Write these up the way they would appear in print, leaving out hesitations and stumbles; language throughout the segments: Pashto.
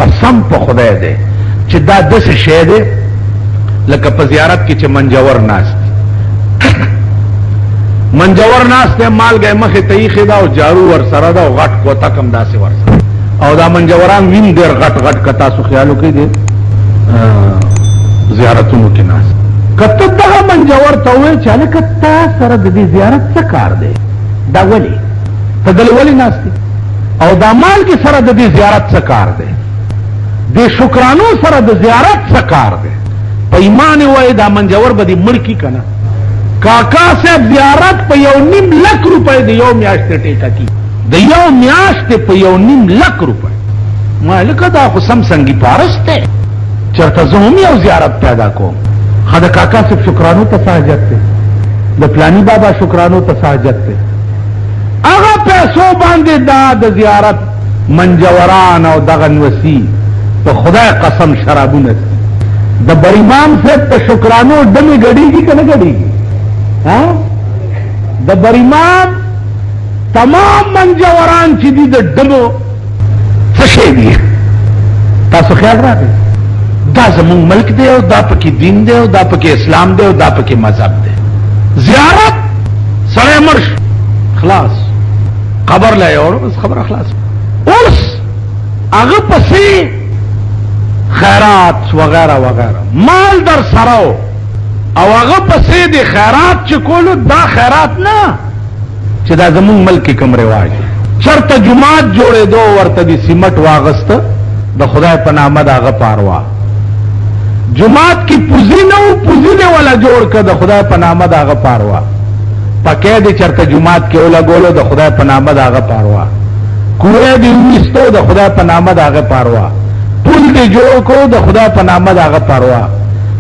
قسم په خدای دی چې دا داسې شی دی لکه په زیارت کې چې منجور ناست منجور ناست دی، مالګه یې مخې ته ایښې ده او جارو ورسره ده او غټ کوتک هم داسې ورسره، او دا منجوران وین ډېر غټ غټ، که تاسو خیال وکړئ دی زیارتونو کې ناست. که ته دغه منجور ته ووایې چې هلکه تا سره د دې زیارت څه کار دی، دا ولې ته دلې ولې ناست یې، او دا مالګې سره د دې زیارت څه کار دی، دې شکرانو سره د زیارت څه کار دی، په ایمان وایې دا منجور به دې مړ کړي که نه؟ کاکا صاحب زیارت په 1.5 لک روپۍ د یو میاشتې ټیکه کی، د یو میاشتې په 1.5 لک روپۍ. ما لکه دا خو سم سنګي پارس دی، چېرته زه هم یو زیارت پیدا کوم. ښه د کاکا صاحب شکرانو ته څه حاجت دی، د پلاني بابا شکرانو ته څه حاجت دی؟ هغه پیسو باندې دا د زیارت منجوران او دغه نوسی په خدای قسم شرابونه څښي. د بریمام صاحب په شکرانو ډمې ګډېږي که نه ګډېږي؟ ها، د بریمام تمام منجوران چې دي د ډمو څه شی دي؟ تاسو خیال راغی؟ دا زمونږ ملک دی او دا پکې دین دی او دا پکې اسلام دی او دا پکې مذهب دی. زیارت سړی مړ شو، خلاص، قبر لا یې وړو، بس خبره خلاص. اوس هغه پسې خیرات وغیرہ وغیرہ مال در سره او هغه پسې د خیرات چې کولو، دا خیرات نه چې دا زمونږ ملک کې کوم رواج دی، چرته جومات جوړېدو ورته دې سیمټ واغسته د خدای په نامه د هغه پاروا، جومات کې پوزي نه و، پوزي دې ولا جوړ کړه د خدای په نامه د هغه پاروا، پکې دې چرته جومات کې ولګولو د خدای په نامه د هغه پاروا، کوړی دې وویستو د خدای په نامه د هغه پاروا، پل دې جوړ کړو د خدای په نامه د هغه پاروا،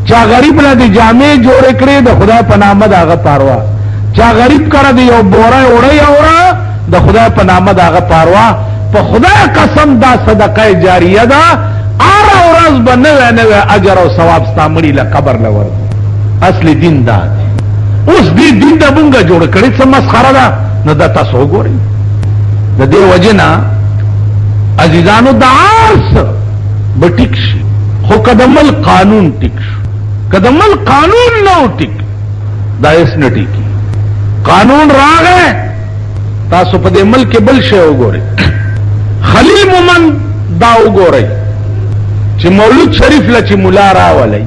چا غریب له دې جامې جوړې کړې د خدای په نامه د هغه پاروا، چا غریب کره دې یو بوره وړی اوړه د خدای په نامه د هغه پاروا. په خدای قسم دا صدقه جاریه ده، هره ورځ به نوی نوی اجر او ثواب ستا مړي له قبر له ورځي. اصل دین دا دی. اوس دې دین دا مونږه جوړ کړی څه مسخره ده. نو دا تاسو وګورئ، د دې وجې نه عزیزانو د هر څه به ټیک شي، خو که د ملک قانون ټیک شو، که د ملک قانون نه و ټیک، دا هېڅ نه ټیکي. قانون راغی، تاسو په دې ملک کې بل شی وګورئ، خلیل مومن دا وګورئ چې مولود شریف له چې ملا راولئ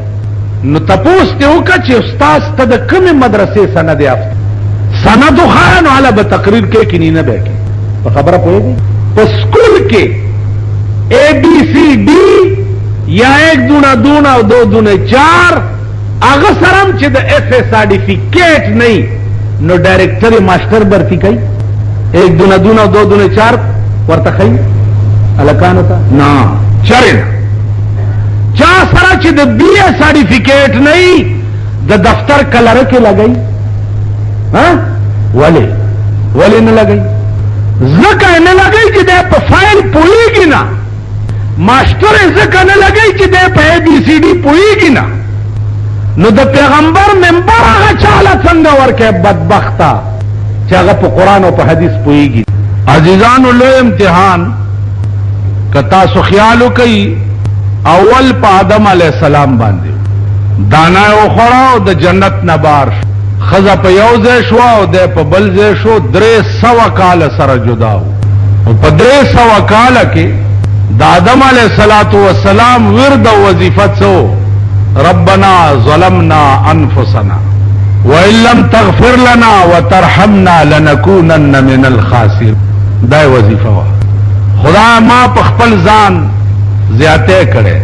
نو تپوس ته وکړه چې استاد ته د کومې مدرسې سند یافته، سند وښایه نو هله به تقریر کوي کني نه به کوي. په خبره پوهېږئ؟ په سکول کې اے بی سی ډي یا 1 دونا دونا او 2 دونا 4، هغه سره هم چې د اف ای سرټیفیکیټ نه نو ډایرکټر ماسټر برتی کوي؟ 1 دونا دونا او 2 دونا 4 ورته ښایي هلکانو ته؟ نه، چرې نه. چا سره چې د بی ای سرټیفیکیټ نه، د دفتر کلرک لګی؟ ها، ولی ولی نه لګی؟ ځکه نه لګی چې دی په فایل پوهېږي نه. ماسټر ځکه نه لګی چې دی په ای بی سی ډي پوهېږي نه. نو د پیغمبر منبر هغه چاله څنګه ورکې بدبخته چې هغه په قرآن او په حدیث پوهېږي؟ عزیزانو، لوی امتحان که تاسو خیال وکئ اول په آدم علیه السلام باندې، دانه یې وخوړه او د جنت نه بار شو، ښځه په یو ځای شوه او دی په بل ځای شو، 300 کاله سره جدا وو. او په 300 کاله کې د آدم علیه الصلاة والسلام ورد او وظیفه څه و؟ ربنا ظلمنا انفسنا وان لم تغفر لنا وترحمنا لنكونن من الخاسرین. دا وظیفه وه، خدای ما په خپل ځان زیاتی کړی،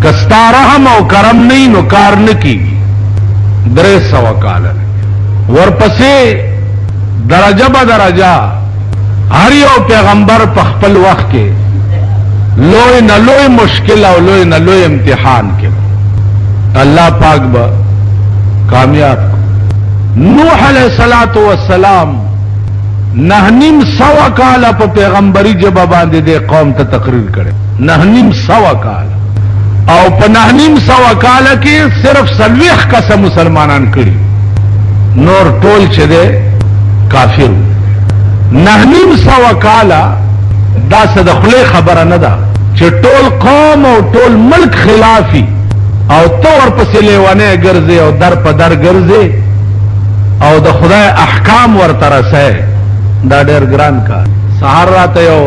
که ستا رحم او کرم نه نو کار نه کیږي. 300 کاله ورپسې درجه به درجه هر یو پیغمبر په خپل وخت کې لوی نه لوی مشکل او لوی نه لوی امتحان کې الله پاک به کامیاب. نوح علیہ الصلات والسلام 950 کاله په پیغمبري ژبه باندې د قوم ته تقریر کړي، 950 کاله، او په 950 کاله کې صرف 40 کسه مسلمانان کړي، نور ټول چې دی کافر. 950 کاله دا څه د خولې خبره نه ده. چې ټول قوم او ټول ملک خلافي او ته ورپسې لیونی ګرځې او در په در ګرځې او د خدای احکام ورته رسې، دا ډېر ګران کار. سهار راته یو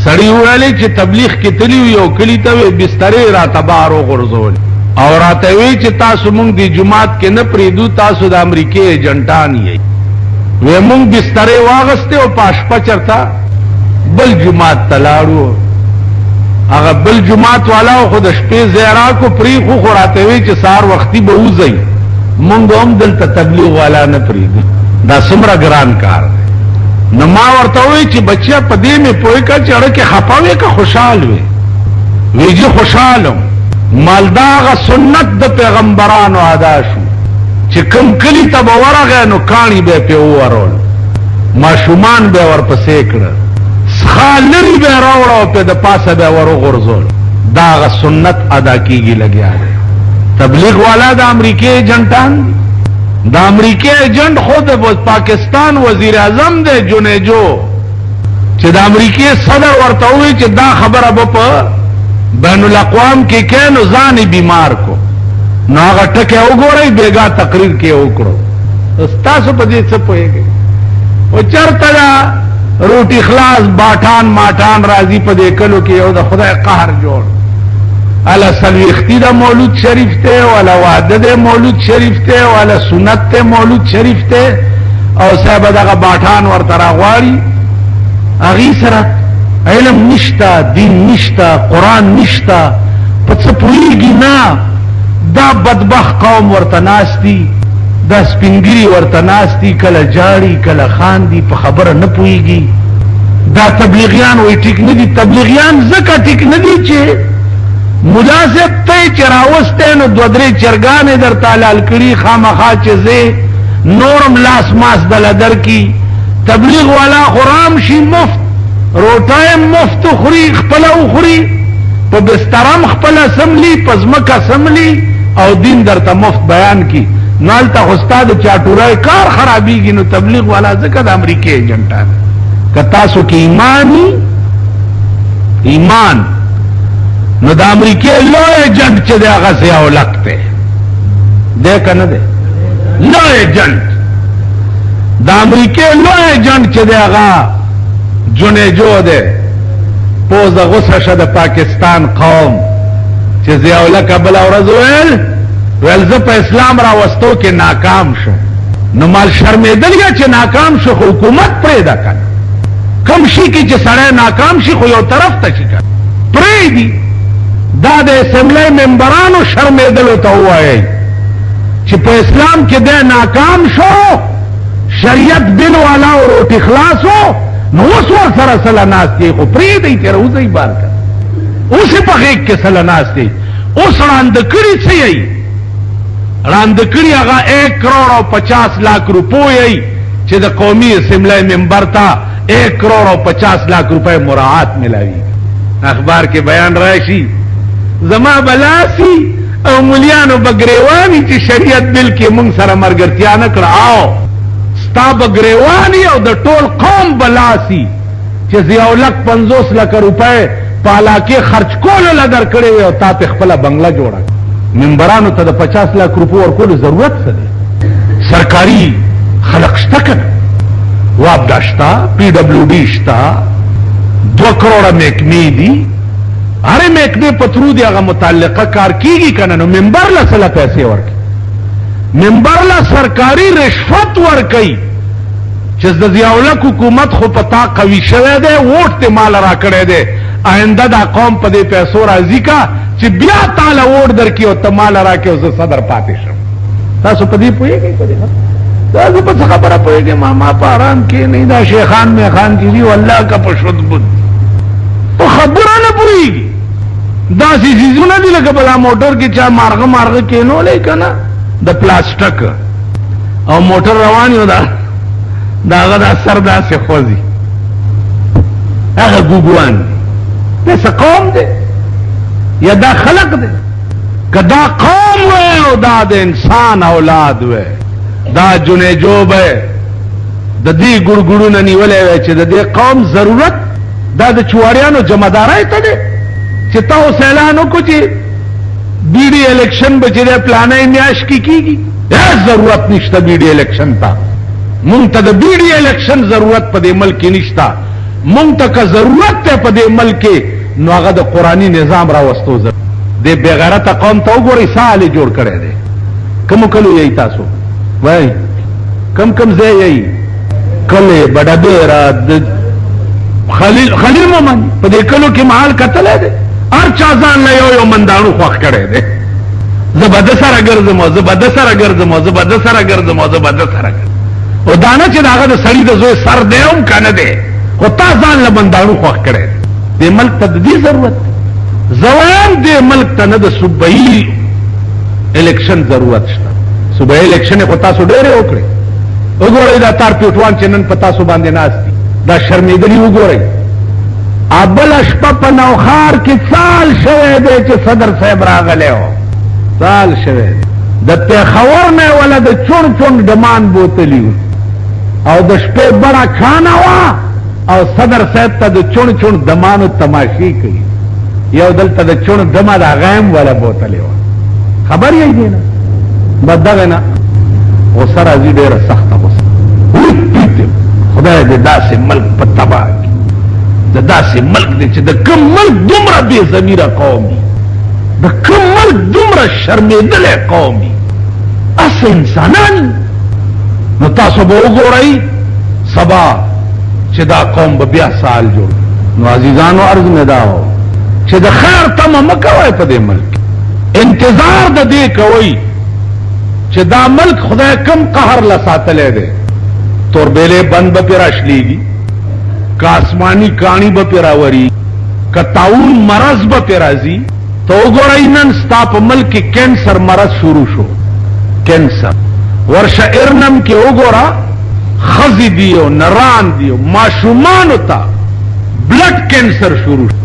سړي وویلې چې تبلیغ کې تللی وو یو کلي ته، وې بسترې راته بهر وغورځولې او راته وی چې تاسو مونږ د جومات کې نه پرېږدو، تاسو د امریکې ایجنټان یئ. وې مونږ بسترې واغستې او په شپه چرته بل جومات ته لاړو. هغه بل جومات والا خو د شپې ځای راکړو، پرېښو، خو راته وی چې سهار وختي به وځئ، مونږ هم دلته تبلیغ والا نه پرېږدو. دا څومره ګران کار دی. نو ما ورته وویل چې بچیه په دې مې پوه کړه چې اړه کې خفه وې که خوشحال وې؟ وی جی خوشحالم. مال دا هغه سنت د پیغمبرانو ادا شو چې کوم کلي ته به ورغی نو کاڼي به یې پرې وورول، ماشومان به یې ورپسې کړه، څښا لري به یې راوړه او پرې د پاسه به یې ور وغورځول. دا هغه سنت ادا کیږي لګیا دی. تبلیغ والا د امریکې ایجنټان دي. د امریکې ایجنټ خو د پاکستان وزیر اعظم دی جونیجو، چې د امریکې صدر ورته وویل چې دا خبره به په بین الاقوام کې کې، نو ځان یې بیمار کو. نو هغه ټکی وګورئ، بېګا تقریر کې وکړو. تاسو په دې څه پوهېږئ؟ او چېرته دا روټي خلاص باټان ماټان راځي په دې کلو کې، یو د خدای قهر جوړ. اله څلوېښتي د مولود شریف دی، ولا واده دی مولود شریف دی، ولا سنت دی مولود شریف دی، او صاحب دغه باټان ورته راغواړي. هغې سره علم نشته، دین نشته، قرآن نشته، په څه پوهېږي نه. دا بدبخت قوم ورته ناست دي، دا سپینګري ورته ناست دي، کله جاړي کله خاندي، په خبره نه پوهېږي. دا تبلیغیان وایي ټیک نه دي. تبلیغیان ځکه ټیک نه دي چې ملا صاحب ته یې چې راوستی نو دوه درې چرګانې درته حلال کړي، خامخا چې ځې نورم لاس ماس دله درکړي. تبلیغ والا خو رام شي مفت، روټۍ هم مفت وخوري، خپله وخوري، په بستر هم خپله سملي، په ځمکه سملي، او دین درته مفت بیان کړي. نو هلته خو ستا د چاټورای کار خرابېږي. نو تبلیغ والا ځکه د امریکې ایجنټان. که تاسو کې ایمانی ایمان، نو د امریکې لوی ایجنټ چې دی هغه ضیاءالحق دی، دی که نه دی؟ لوی ایجنټ د امریکې لوی ایجنټ چې دی هغه جونیجو دی. پوزه غوسه شه د پاکستان قوم چې ضیاءالحق بله ورځ ویل، ویل زه په اسلام راوستو کې ناکام شم. نو مال شرمېدل یا چې ناکام شو، خو حکومت پرېږده که نه. کوم شي کې چې سړی ناکام شي خو یو طرف ته شي که پرېږدي. دا د اسمبلۍ ممبرانو شرمېدلو ته ووایئ چې په اسلام کې دی ناکام شو، شریعت بل والا او روټي خلاصو، نو اوس ورسره سله ناست یئ، خو پرېږدئ چې راوځئ بار که اوس یې په غېږ کې سله ناست یئ. اوس ړانده کړي څه یئ؟ ړانده کړي هغه 1 کروڑ او 50 لاک روپو یئ چې د قومي اسمبلۍ ممبر ته 1 کروڑ او 50 لاک روپۍ مراعات ملاوي. اخبار کې بیان راشي، زما بلاسی او مليانو بګریوانی چې شریعت بل کې مونږ سره مرګرتیا نه کړه. او ستا بګریوانی او د ټول قوم بلاسی چې ضیاءالحق 50 لک روپۍ په علاقې خرج کولو له درکړې وې او تا په خپله بنګله جوړه. ممبرانو ته د 50 لاک روپو ورکولو ضرورت څه دی؟ سرکاري خلق شته که نه؟ واپډا شته، پی ډبلیو ډي شته، 2 کروڑه محکمې دي، هرې محکمې په ترو دی هغه متعلقه کار کیږي که نه؟ نو ممبر له څه له پیسې ورکوي؟ ممبر له سرکاري رشوت ورکوي چې د ضیاءالحق حکومت خو په تا قوي شوی دی، ووټ ته مال راکړی دی، آینده دا قوم په دې پیسو راضي کا چې بیا تاله ووټ درکړي او ته مال راکړې او زه صدر پاتې شم. تاسو په دې پوهېږئ؟ په دې تاسو په څه خبره پوهېږئ؟ ما ما په آرام کې نه دا شیخان میخان چې دي، والله که په شد بود په خبره نه پوهېږي. داسې څیزونه دي لکه بلا موټر کې چا مارغه مارغه کېنولی که نه د پلاسټک، او موټر روان یو، دا د هغه دا سر داسې خوځي. هغه ګوګوان دی. دا څه قوم دی یا دا خلق دی؟ که دا قوم وی او دا د انسان اولاد وی، دا جنیجو به د دې ګړګړونه نیولې وی چې د دې قوم ضرورت دا د چواریانو جمعدارای ته دی چې تا اوس اعلان وکړو چې بی ډي الیکشن به چې دی پلانۍ میاشت کې کېږي. هېڅ ضرورت نشته بی ډي الیکشن ته. مونږ ته د بی ډي الیکشن ضرورت په دې ملک کې نشته. مونږ ته که ضرورت دی په دې ملک کې نو هغه د قرآني نظام راوستو ضرورت. دې بېغیرته قوم ته وګورئ څه حال یې جوړ کړی دی. کومو کلو یئ تاسو؟ وایئ کم کم ځای یئ؟ کلی بډبېره د خلیل خلیل مومند په دې کلو کې محل کتلی دی. هر چا ځان له یو یو منداڼو خوښ کړی دی. زه به د سره ګرځم او زه به د سره ګرځم او زه به د سره ګرځم او زه به د سره ګرځم. او دا نه چې د هغه د سړي د زوی سر دی هم که نه دی، خو تا ځان له منداڼو خوښ کړی دی. دې ملک ته د دې ضرورت دی. زه وایم دې ملک ته نه د صوبایي الیکشن ضرورت شته. صوبایي الیکشن خو تاسو ډېرې وکړې. وګورئ دا تار پیټوان چې نن په تاسو باندې ناست دي، دا شرمېدلي وګورئ. ابله شپه په نوښار کې څال شوی دی چې صدر صاحب راغلی و، څال شوی دی. د پېښور نه یې وله د چوڼ چوڼ ډمان بوتلي او د شپې بړه کانه وه او صدر صاحب ته د چوڼ چوڼ دمانو تماشې کوي. یو دلته د چوڼ دمه د هغه هم وله بوتلې وه. خبر یې دی نه بس دغه نه غصه راځي، ډېره سخته غصه. خدای دې داسې ملک په تباه کړي، د داسې ملک دی چې د کوم ملک دومره بې ضمیره قوم وي، د کوم ملک دومره شرمېدلی قوم وي، هسې انسانان. نو تاسو به وګورئ سبا چې دا قوم به بیا سال جوړ. نو عزیزانو عرض مې دا و چې د خیر تمه مه کوئ په دې ملک، انتظار د دې کوئ چې دا ملک خدای کم قهر له ساتلی دی. توربېلې بند به پرې راشلېږي، که آسماني کاڼي به پرې راوري، که طاعون مرض به پرې راځي. ته وګورئ نن ستا په ملک کې کینسر مرض شروع شو. کینسر ورشه ارنم کې وګوره، ښځې دي او نران دي او ماشومانو ته بلډ کینسر شروع شو.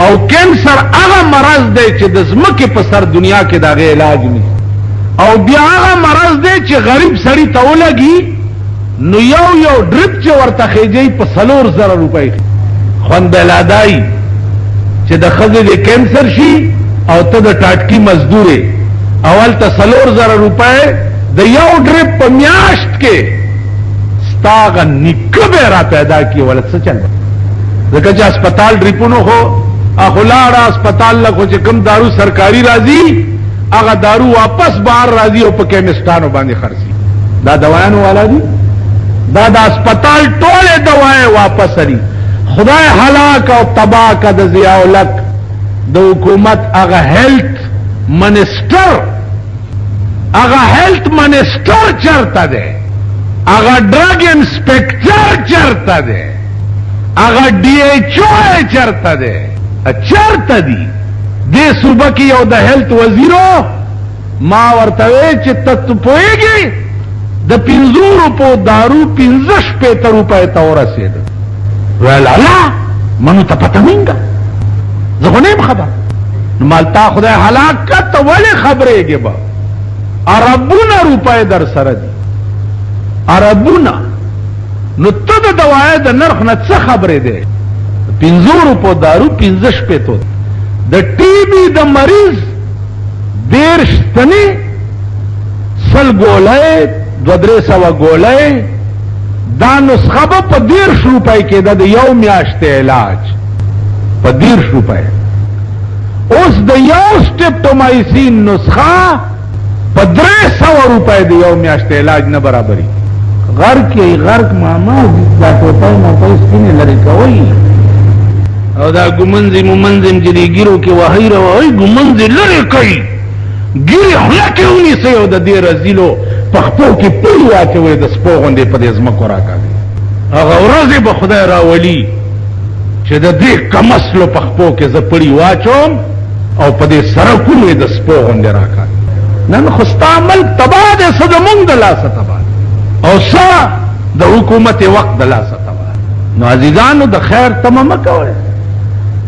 او کینسر هغه مرض دی چې د ځمکې په سر دنیا کې د هغې علاج نشته. او بیا هغه مرض دی چې غریب سړي ته ولګي نو یو یو ډریپ چې ورته خېجوي په 4000 روپۍ. خوند به لا دای چې د ښځې دې کینسر شي او ته د ټاټکي مزدور یې او هلته 4000 روپۍ د یو ډریپ په میاشت کې ستا هغه نیکه به را پیدا کړي. ولا څه چل؟ ځکه چې هسپتال ډریپونو خو اخو لاړه هسپتال له خو چې کوم دارو سرکاري راځي هغه دارو واپس بهر راځي او په کیمسټانو باندې خرڅي. دا دوایانو والا دي، دا د هسپتال ټولې دوایې واپس لري. خدای هلاک او تباه که د ضیاءالحق د حکومت هغه هیلت منسټر، هغه هیلت منسټر چرته دی، هغه ډرګ انسپکټر چرته دی، هغه ډي ایچ او چرته دی، چرته دی؟ دې صوبه کې یو د هیلت وزیرو ما ورته وی چې ته پوهېږې د 5 روپو دارو 65 روپۍ ته ورسېد. ویل الله منو ته پته نینګه، زه خو نه یم خبر. نو مالتا خدای هلاک کړه، ته ولې خبرېږې؟ به اربونه روپۍ در سره دي، اربونه. نو ته د دوایې د نرخ نه څه خبرې دی؟ 5 روپو دارو 65. د ټي بي د مریض 30 ستنې، 100 ګولۍ، 200-300 ګولۍ، دا نسخه به په 30 روپۍ کې ده، د یو میاشتې علاج په 30 روپۍ. اوس د یو سټپټومایسین نسخه په 300 روپۍ د یو میاشتې علاج نه برابري. غرق یې غرق ماما، دا ټوپۍ موپۍ سپینې لرې کوئ او دا ګومنځې مومنځې چې دې ګیرو کې وهئ راوهئ، ګومنځې لرې کوي، ګیرې خوله کې ونیسئ او د دې رزیلو په خپو کې پړي واچوئ، د سپو غوندې په دې ځمکو راکاږئ. هغه ورځې به خدای راولي چې د دې کمسلو په خپو کې زه پړي واچوم او په دې سړکونو یې د سپو غوندې راکاږي. نن خو ستا ملک تباه دی، څه زمونږ د لاسه تباه دی او څه د حکومت وخت د لاسه تباه. نو عزیزانو د خیر تمه مه کوئ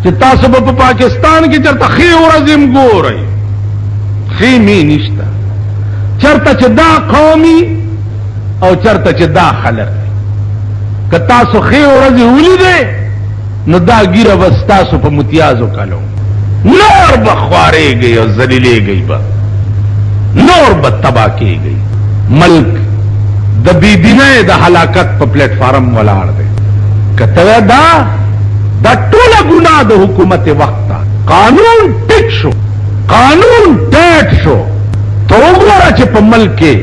چې تاسو به په پاکستان کې چېرته ښې ورځې هم ګورئ. ښې مې نشته، چېرته چې دا قومي او چېرته چې دا خلک. که تاسو ښې ورځې ولیدې نو دا ګیره به ستاسو په متیازو کلو، نور به خوارېږئ او ذلیلېږئ به، نور به تباه کېږئ. ملک د بې دینۍ د هلاکت په پلیټ فارم ولاړ دی. که ته دا دا ټوله ګناه د حکومت وخت ده. قانون ټیټ شو، قانون ټیټ شو. ته وګوره چې په ملک کې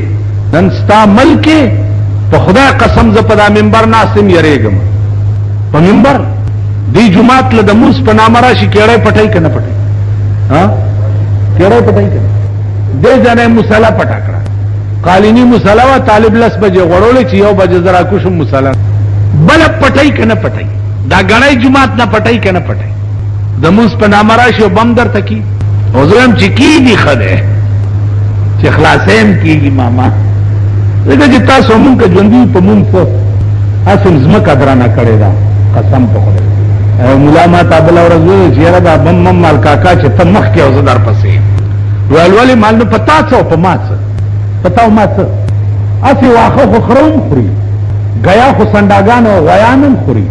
نن ستا ملک کې، په خدای قسم زه په دا منبر ناست یم، یریږم په منبر. دی جومات له د موس په نامه راشي، کېړی پټی که نه پټی؟ ها، کېړی پټی که نه؟ دې ځای مصلی پټه کړه، قالینی مصلی وه، طالب 10 بجې غوړولې چې 1 بجې زه راکوشم، مصلی بله پټی که نه پټی؟ دا ګڼی جومات نه پټی که نه پټی؟ د موس په نامه راشي او بم درته کی. او زه وایم چې کېږي، ښه دی چې خلاصی هم کېږي ماما، ځکه چې تاسو مونږ که ژوندي په مونږ څه هسې هم ځمکه درنه کړې ده، قسم په خدای. ملا ما ته بله ورځ وویل چې یاره دا بم مم مال کاکا چې ته مخکې او زه درپسې. ویل ولې؟ مال نو په تا څه او په ما څه، په تا او ما څه؟ هسې واښه خو خره هم خوري، ګیا خو سنډاګان او غویان هم خوري.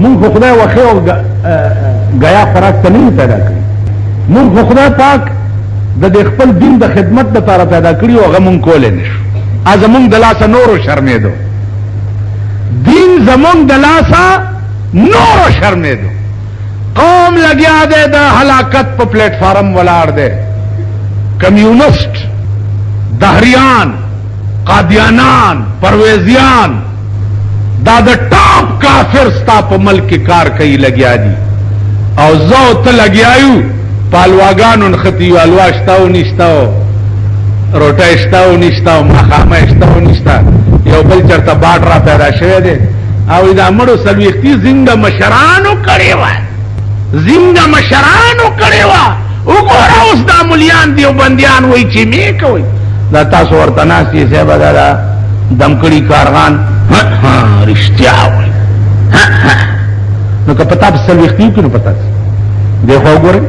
مونږ خو خدای وښې او ګیا خوراک ته نه یو پیدا کړي. مونږ خو خدای پاک د دې خپل دین د خدمت لپاره پیدا کړي او هغه مونږ کولی نه شو. زمونږ د لاسه نورو شرمېدو، دین زمونږ د لاسه نورو شرمېدو. قوم لګیا دی د هلاکت په پلیټ فارم ولاړ دی. کمیونسټ، دهریان، قادیانان، پرویزیان، دا د ټاپ کافر ستا په ملک کې کار کوي، لګیا دي. او زه او ته لګیا یو په الواګانو نښتي یو. الوا شته او نشته، او روټۍ شته او نشته، او ماښامۍ شته او نشته. یو بل چېرته باټ را پیدا شوی دی او دا مړو څلوېښتي زنده مشرانو کړې وه، زنده مشرانو کړې وه. وګوره اوس دا ملیان دیوبندیان وایي چې مې کوئ. دا تاسو ورته ناست یې صاحبه، دا دا دم کړي کارغان رښتیا وایي. نو که په تا په څلوېښتي وکړي نو په تا څه دی؟ خو وګورئ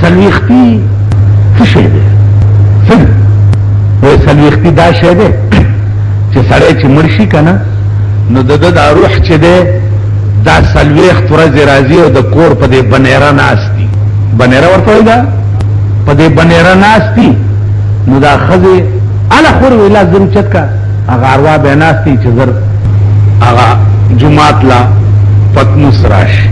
څلوېښتي څه شی دی؟ څه دی؟ وایي څلوېښتي دا شی دی چې سړی چې مړ شي که نه، نو د ده دا روح چې دی دا 40 ورځې راځي او د کور په دې بنیره ناست دي. بنیره ورته وایي، دا په دې بنیره ناست دي. نو دا ښځې هله خورې وایي لاس زر اوچت که، هغه اروا بیا ناست دي چې زر هغه جومات لا پتنوس راشي.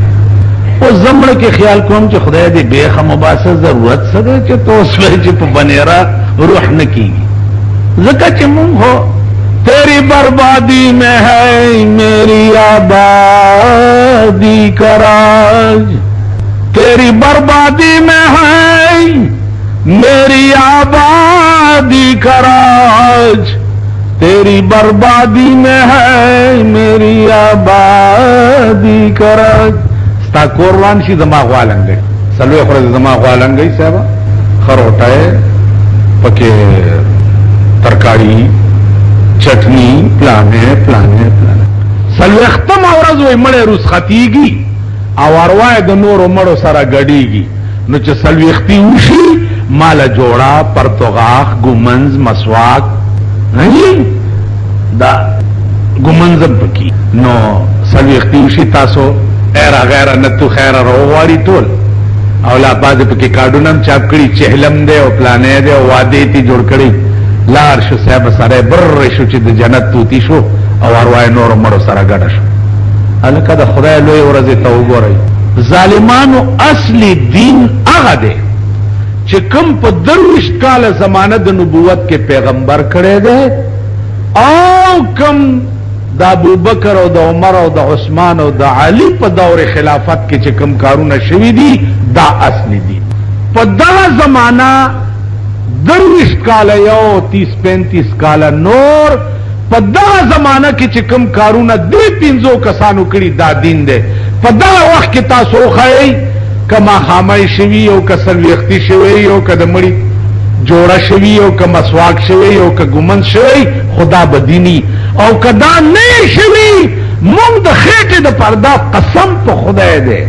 اوس زه مړه کې خیال کوم چې خدای دې بېخه مباسه، ضرورت څه دی چې ته اوس وایې چې په بنیره روح نه کېږي؟ ځکه چې مونږ خو تیری بربادی میں ہے میری آبادی کا راز، تیری بربادی میں ہے میری آبادی کا راز، تیری بربادی میں ہے میری آبادی کا راز. ستا کور وران شي زما غوا لنګوي، 40 ورځې زما غوا لنګوي صاحبه، ښه روټۍ پکې، ترکاری، چټنی، پلانې پلانې پلانې. 40مه ورځ وایي مړی رخصتېږي او اروا یې د نورو مړو سره ګډېږي. نو چې څلوېښتي وشي ماله جوړه، پرتوغاښ، ګومنځ، مسواک، دا ګومنځ هم پکې. نو 40 وشي تاسو ایره غیره نتو خیره راوغواړي ټول، او لا بعضې پکې کارډونه هم چاپ کړي، چهلم دی او پلانې دی او وعدې ترې جوړ کړي. لار شو صاحب، سړی بر شو چې د جنت توتی شو او اروا یې نورو مړو سره ګډه شو. هلکه د خدای لوی ورځې ته وګورئ. ظالمانو اصلي دین هغه دی چې کوم په 23 کاله زمانه د نبوت کې پیغمبر کړی دی، او کوم د ابوبکر او د عمر او د عثمان او د علي په دور خلافت کې چې کوم کارونه شوي دي، دا اصلي دي. په دغه زمانه 23 کاله یو 30 35 کاله نور، په دغه زمانه کې چې کوم کارونه دې پنځو کسانو کړي دا دین دی. په دغه وخت کې تاسو وښایئ که ماښامۍ شوي او که څلوېښتي شوي او که د مړي جوړه شوي او که مسواک شوي او که ګومنځ شوی، خو دا به دیني. او که دا نه شوي، مونږ د خېټې د پردا قسم په خدای دی.